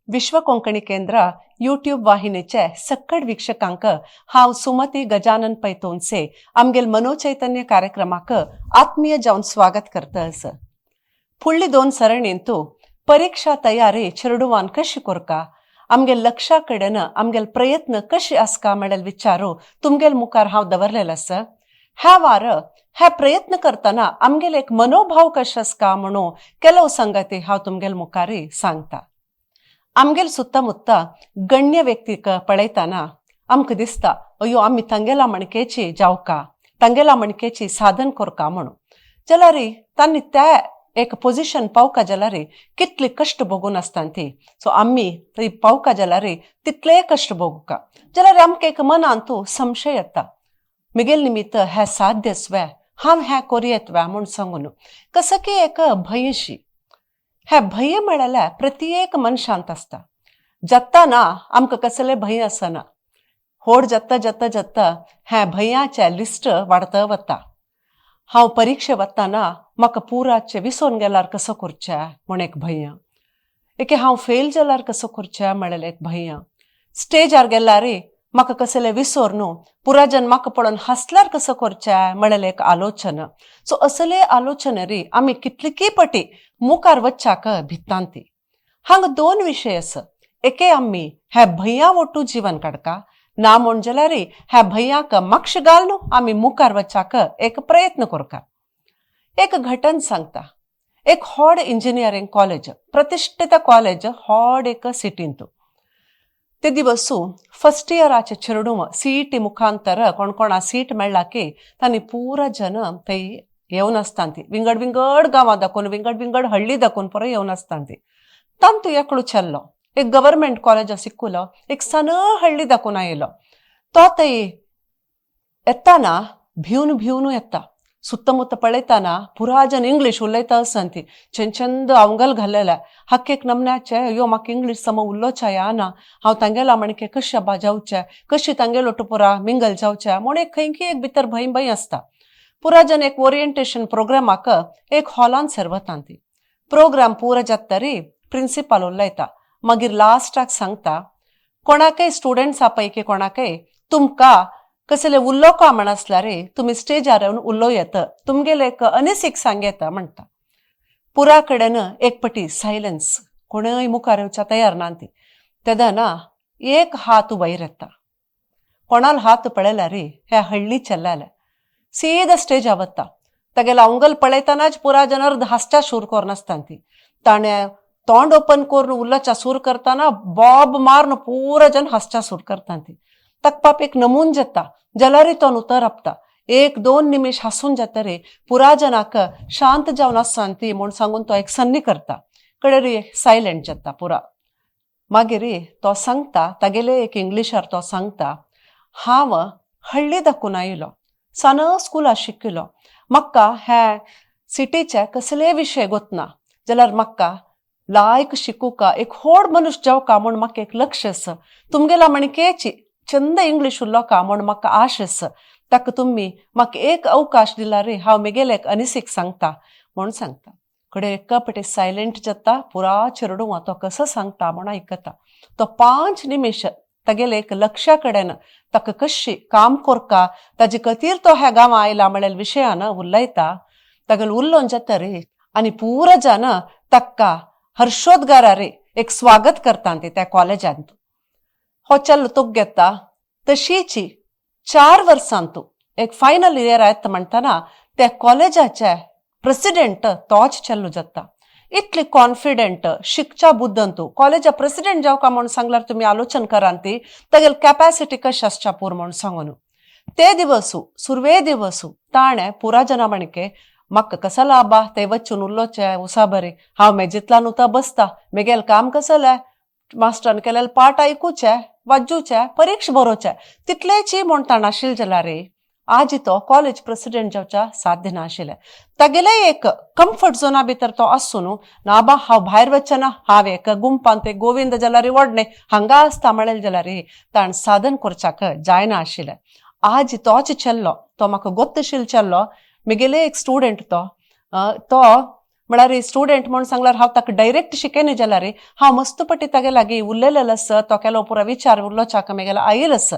विश्व कोंकणी केंद्र यूट्यूब वाहिनीचे सक्कड वीक्षकांक हांव सुमती गजानन पैतोनसे आमगेल मनोचैतन्य कार्यक्रमाक आत्मीय जावन स्वागत करता. फुडली दोन सरणींतू परीक्षा तयारी चेरडुवान कशी कोरका, आमगेल लक्षा कडेन आमगेल प्रयत्न कशी आसका म्हणेल विचारू तुमगेल मुखार हांव दवरलेलो आसा. ह्या वार हे प्रयत्न करतना आमगेल एक मनोभाव कशे आसका म्हणून ಕೆಲವು संगती हांव तुमगेल मुखारी सांगता. आमगेल सुत्ता गण्य व्यक्तीक पळयतना आमकां दिसता, अयो आमी तांगेला मणकेची जावका, तांगेला मणकेची साधन कोरका म्हणून. जाल्यार तांणी त्या एक पोजिशन पावका जाल्यार कितले कश्ट भोगून आसता ती. सो आमी थंय पावका जाल्यार तितले कश्ट भोगुका. जाल्यार आमकां एक मनांत संशय येता, मिगेल निमित्त हें साध्य वे, हांव हें कोरयेत वे म्हूण सांगून कसं की एक भंयशी. हे भंय म्हळ्यार प्रत्येक मनशांत आसता. जत्ता आमकां कसले भंय आसना. होड जत्ता जत्ता जत्ता हें भंयाचें लिस्ट वाडत वता. हांव परिक्षे वतना म्हाका पुराचें विसोन गेल्यार कसो करचें म्हूण एक भंय, एके हांव फेल जाल्यार कसो करचें म्हणलें एक भंय, स्टेजार गेल्यार म्हाका कसलें विसोर न्हू, पुरा जन म्हाका पळोवन हांसल्यार कसो करचें म्हणलें एक आलोचना. सो असले आलोचना रे आमी कितलीकी पटी मुखार वच्चाक भितांती. हांगा दोन विशय आसा. एके आमी ह्या भंया वटू जीवन काडका, ना म्हूण जाल्यार ह्या भंयाक माक्ष घालून आमी मुखार वच्चाक एक प्रयत्न करका. एक घटन सांगता. एक होड इंजिनियरींग कॉलेज, प्रतिष्ठित कॉलेज, होड एक सिटींतू. ते दिवसू फर्स्ट इयराचे चेडूं सीईटी मुखांतर कोण कोणा सीट मेळ्ळा की तांणी पुरा जन थंय येवन आसता ती. विंगड विंगड गांवां दाखोवन, विंगड विंगड हಳ್ಳಿ दाखोवन परो येवन आसता ती. तांतू एकलो चेल्लो एक गव्हर्मेंट कॉलेज शिकलो, एक सण हಳ್ಳಿ दाखोवन आयलो. तो थंय येताना भिवन भिवन येता. सुತ್ತमुತ್ತ पळयताना पुरा जन इंग्लीश उलयता आसता ती. चंद चंद अवंगल घालेले हक्केक नमन्याचे, अयो म्हाका इंग्लीश सम उलोवच्या येना, हांव तांगेला म्हणके कशें बा जावचें, कशी तांगेलो पुरा मिंगल जावचें म्हूण एक खंयकी एक भितर भंय भंय आसता. पुरा जन एक ओरिएंटेशन प्रोग्रामाक एक हॉलान सरवता ती. प्रोग्राम पुरा जाता, प्रिंसिपाल उलयता. मागीर लास्टाक सांगता, कोणाकय स्टुडंट्सा पैकी कोणाकय तुमकां कसले उलोवका म्हण आसल्यार तुमी स्टेजार येवन उलोव येता, तुमगेले एक अनिसीक सांग येता म्हणटा. पुरा कडेन एक पटी सायलन्स. कोणय मुखार येवच्या तयार ना ती. तेदना एक हात वयर येता. कोणाल हात पळयल्यार ह्या हळ्ळी चल्ल्याले सीधा स्टेजा वता. तागेलो अवंगल पळयतनाच पुरा जनर हासच्या सूर करून ती. ताणें तोंड ओपन करून उलोवच्या सूर करतना बॉब मारून पुरा जन हासच्या सूर करता ती. ताका पाप एक नमून जाता. जाल्यारय तो उतर आपता. एक दोन निमिश हासून जाता रे, पुरा जनाक शांत जावन आसा ती म्हूण सांगून तो एक सन्नी करता. कडे सायलेंट जाता पुरा. मागीर तो सांगता, तागेले एक इंग्लिशार तो सांगता, हांव हळ्ळी दाखोवन आयलो, सान स्कुला शिकलो, म्हाका हे सिटीचे कसलेय विशय गोतना. जाल्यार म्हाका लायक शिकूका, एक होड मनुष्य जावका म्हूण म्हाका एक लक्ष आसा. तुमगेला म्हणकेची चंद इंग्लीश उलोवका म्हूण म्हाका आश आसा. ताका तुमी म्हाका एक अवकाश दिला रे, हांव मेगेले एक अनिसीक सांगता म्हूण सांगता. कडे एका सायलेंट जाता. पुरा चेरडूं तो कसो सांगता म्हूण आयकता. तो 5 निमिश तागेले एक लक्षा कडेन ताका कशी काम कोरका, ताजे खातीर तो ह्या गांवां आयला म्हणलेल्या विशयान उलयता. तागेले उलोवन जाता रे आनी पुरा जन ताका हर्षोद्गारा रे एक स्वागत करता ते त्या कॉलेजांत. हो चल तुक घेता. तशीची 4 वर्सांतू एक फायनल इयर येता म्हणटना त्या कॉलेजाचे प्रेसिडेंट तोच चल्लू जाता. इतली कॉन्फिडंट शिकच्या बुद्दंतू कॉलेजा प्रेसिडेंट जावका म्हूण सांगल्यार तुमी आलोचन करान ती तागेली कॅपॅसिटी कशी आसच्या पूर म्हूण सांगून. ते दिवसू सुरवे दिवसू ताणें पुरा जना म्हणके, म्हाका कसो लाबा ते वचून उलोवचें उसाबरी, हांव मेजितल्यान उता बसता, मेगेल काम कसलें, मास्टरान केलेले पाठ आयकुचें, वाजूचें, परीक्षा बरोवचें, तितलेची म्हूण ताण आशिल्लें. जाल्यार आज तो कॉलेज प्रेसिडेंट जावच्या साध्य नाशिल्लें. तागेले एक कम्फर्ट झोना भितर तो आसून, ना बा हांव भायर वचना, हांव एक गुंपांत एक गोविंद जाल्यार व्हडलें हांगा आसता म्हणलें जाल्यार ताण साधन करच्याक जायना आशिल्लें. आज तोच चेल्लो, तो म्हाका गोत्तशील चेल्लो, मेगेले एक स्टुडंट तो, तो म्हळ्यार स्टुडंट म्हूण सांगल्यार हांव ताका डायरेक्ट शिकयना जाल्यार हांव मस्त पटी तागे लागीं उलयलेलो आसा, तो केलो पुरो विचार उलोवच्याक मेगेलो आयल आसा.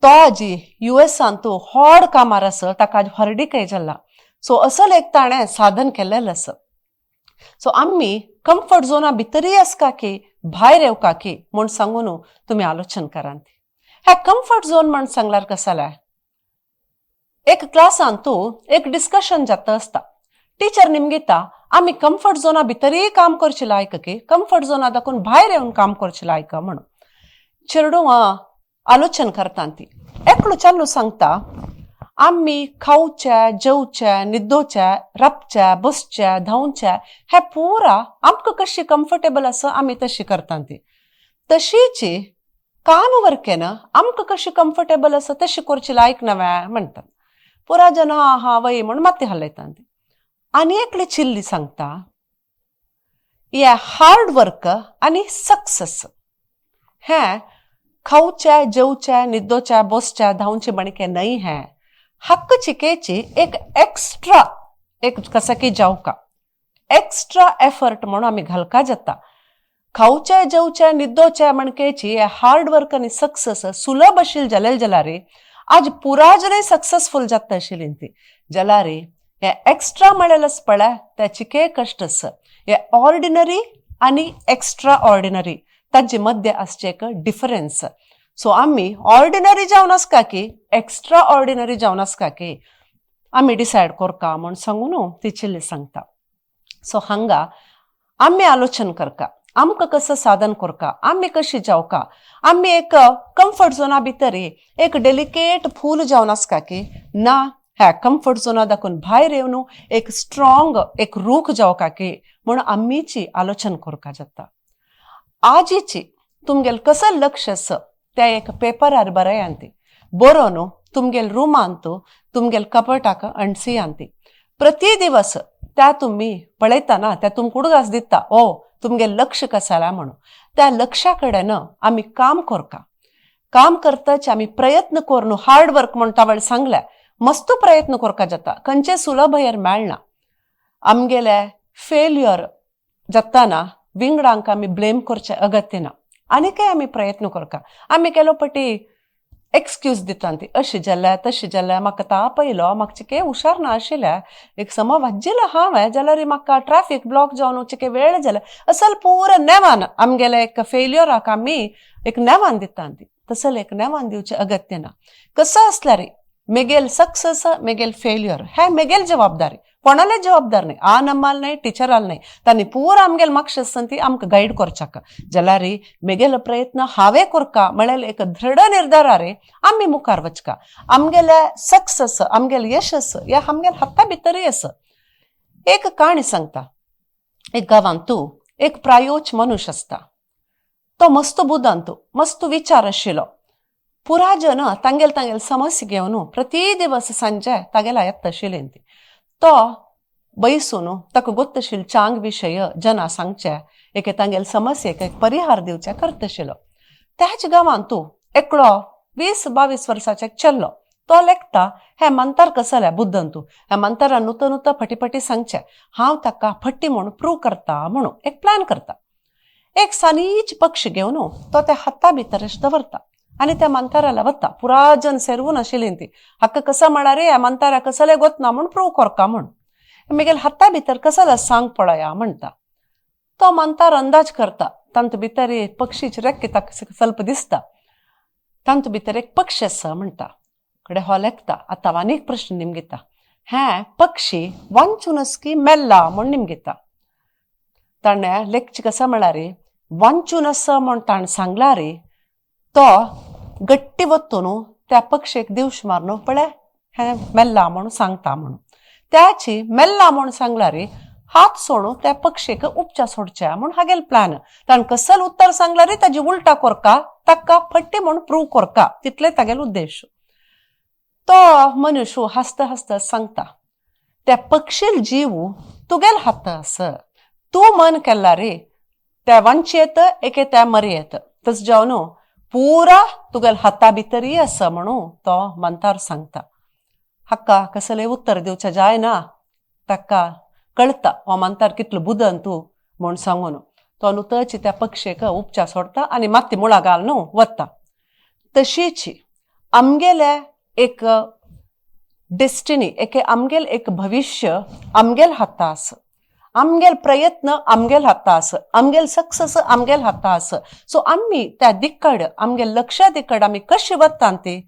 तो आजी युएसान तूं होड कामार आसा, ताका आज हॉर्डिकय जाला. सो असल एक ताणें साधन केल्लें आसा. सो आमी कम्फर्ट झोना भितरय आसका की भायर येवका की म्हूण सांगून तुमी आलोचन करात. हे कम्फर्ट झोन म्हण सांगल्यार कसलें, एक क्लासान तूं एक डिस्कशन जाता आसता, टिचर निमगिता आमी कम्फर्ट झोना भितरय काम करचे लायक की कम्फर्ट झोना दाखोवन भायर येवन काम करचे लायक म्हणून चेडूं आलोचन करता. ती एकलो चालू सांगता आमी खावचे, जेवचे, न्हिदोचे, राबचे, बसचे, धांवचे हे पुरा आमकां कशी कम्फर्टेबल आसा आमी तशी करता. ती तशीच काम वर्केन आमकां कशी कम्फर्टेबल आसा तशी करची लायक नव्या म्हणटात. पुरा जन हा हा वय म्हूण माती हालयता. आनी एकली चिल्ली सांगता हे हार्ड वर्क आनी सक्सेस हें खावचे, जेवचे, न्हिदोचे, बसचे, धांवचे म्हणके न्हय, हें हक्क चिकेची एक एक्स्ट्रा एक कसं की जावका एक्स्ट्रा एफर्ट म्हणून आमी घालका जाता. खावचे, जेवचे, न्हिदोचे म्हणकेची हार्ड वर्क आनी सक्सेस सुलभ आशिल्लें जालें जाल्यार आज पुरा जरी सक्सेसफूल जाता आशिल्ली ती जाल्यार हे एक्स्ट्रा म्हळ्यार पळय त्या चिके कश्ट आसा. हे ऑर्डिनरी आनी एक्स्ट्रा ऑर्डिनरी ताजे मध्य आसचे एक डिफरन्स. सो आमी ऑर्डिनरी जावन आसका की एक्स्ट्रा ऑर्डिनरी जावन आसका की आमी डिसायड करका म्हूण सांगून ती चिल्ली सांगता. सो हांगा आमी आलोचन करका आमकां कसं साधन करका, आमी कशी जावका, आमी एक कम्फर्ट झोना भितर एक डेलिकेट फूल जावन आसका की ना ह्या कम्फर्ट झोना दाखोवन भायर येवन एक स्ट्रॉंग एक रूख जावका की म्हूण आमीची आलोचन करका जाता. आजीची तुमगेल कसं लक्ष आसा त्या एक पेपरार बरयांती बरोवन तुमगेल रुमांत तुमगेल कपटाक अणसियांती प्रति दिवस त्या तुम्ही पळयतना त्या तुमकां उडगास दिता ओ तुमगेल लक्ष कसाला म्हणून. त्या लक्षा कडेन आमी काम करका. काम करताच आमी प्रयत्न करून हार्ड वर्क म्हणटा वेळ सांगल्या मस्त प्रयत्न करका जाता, खंयचे सुलभ हेर मेळना. आमगेले फेल्युअर जाताना विंगडांक आमी ब्लेम करचे अगत्य ना, आनीकय आमी प्रयत्न करका. आमी केलो पटी एक्सक्यूज दिता ती अशी जाल्या तशी जाल्या, म्हाका ताप येयलो, म्हाका चिके हुशार ना आशिल्लें, एक समा वाजिल्लो हांवें जाल्यार म्हाका ट्रॅफीक ब्लॉक जावन चिके वेळ जाले, असल पुरो नेवान आमगेले एक फेल्युअराक आमी एक नेवान दिता ती. तसले एक नेवान दिवचें अगत्य ना. कसो आसल्यार मेगेल सक्सेस मेगेल फेल्युअर हे मेगेल जबाबदारी, कोणाले जबाबदार न्हय, आ नम्माल न्हय, टिचराल न्हय. तांणी पुरो आमगेल मागशे आसता ती आमकां गायड करचाक जाल्यार मेगेलो प्रयत्न हांवें करका म्हळ्यार एक दृढ निर्धारार आमी मुखार वचका. आमगेले सक्सेस आमगेले यशस हे आमगेले हाता भितरय आसा. एक काणी सांगता. एक गांवांत एक प्रायोच मनुष्य आसता, तो मस्त बुदांत मस्त विचार आशिल्लो. पुरा जन तांगेल तांगेल समस्या घेवन प्रति दिवस सांजे तागेला येता आशिल्ली ती. तो बैसून ताका गोत्त आशिल्लो चांग विशय जना सांगचे एके तांगेल समस्येक एक परिहार दिवचे करता आशिल्लो. त्याच गांवांत एकलो 20-22 वर्साचे चेल्लो, तो लेखता हे मंतार कसले बुद्दंतू ह्या मंतारा नुतो नुतो फटी फटी सांगचे हांव ताका फट्टी म्हूण प्रूव करता म्हणून एक प्लॅन करता. एक सानीच पक्षी घेवन तो त्या हाता भितर दवरता आनी त्या मंताराला वता. पुरा जन सेरवून आशिल्ली ती. हाका कसं म्हळ्यार ह्या मंतारा कसले गोतना म्हूण प्रूव करका म्हूण मेगेल हाता भितर कसलो सांग पळया म्हणटा. तो मंतार अंदाज करता, तांतू भितर पक्षीची रेक्के ताका स्वल्प दिसता, तांतू भितर एक पक्षी आसा म्हणटा. कडे हो लेखता आतां आनीक प्रश्न निमगिता, हें पक्षी वांचूनच की मेल्ला म्हूण निमगिता. ताणें लेखचे कसं म्हळ्यार वांचून आसा म्हूण ताणें सांगला रे, तो गट्टी वत्तो न्हू त्या पक्षेक दिवश मारून पळय हें मेल्ला म्हणून सांगता म्हणून. त्याची मेल्ला म्हूण सांगला रे, हात सोडून त्या पक्षेक उपचा सोडच्या म्हूण हागेल प्लॅन. ताणें कसल उत्तर सांगला रे ताजी उलटा कोरका ताका फट्टी म्हूण प्रूव कोरका तितले तागेलो उद्देश. तो मनुष्य हसता हसता सांगता त्या पक्षील जीव तुगेल हात आस, तूं मन केला रे त्या वांची येत एके त्या मरी येत, तस जावन पुरा तुगेल हाता भितरय आसा म्हणून तो मंतार सांगता. हाका कसलें उत्तर दिवचें जायना, ताका कळता हो मांतार कितलो बुदन तूं म्हूण सांगून. तो नुतची त्या पक्षेक उपचा सोडता आनी माती मुळा घालून वता. तशीच आमगेले एक डेस्टिनी, एक आमगेल एक भविष्य आमगेल हाता आसा, आमगेल प्रयत्न आमगेल हाता आसा, आमगेल सक्सेस आमगेल हाता आसा. सो आमी त्या दिक्कड, आमगेल लक्ष्या दिक्कड आमी कशी वता ती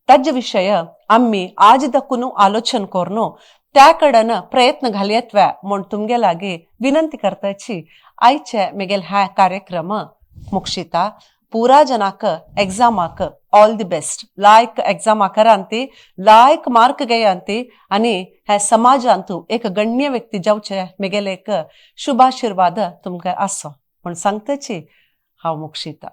ताजे विशय आमी आज दकून आलोचन करून त्या कडेन प्रयत्न घालयत वे म्हूण तुमगे लागीं विनंती करताची. आयचे मेगेल ह्या कार्यक्रम मुक्षिता. पुरा जनाक एग्जामाक ऑल the best. लायक एग्जामा करांती, लायक मार्क घेयांती आनी ह्या समाजांतू एक गण्य व्यक्ती जावचे मेगेले एक शुभाशिर्वाद तुमकां आसो म्हूण सांगताची हांव मुक्षिता.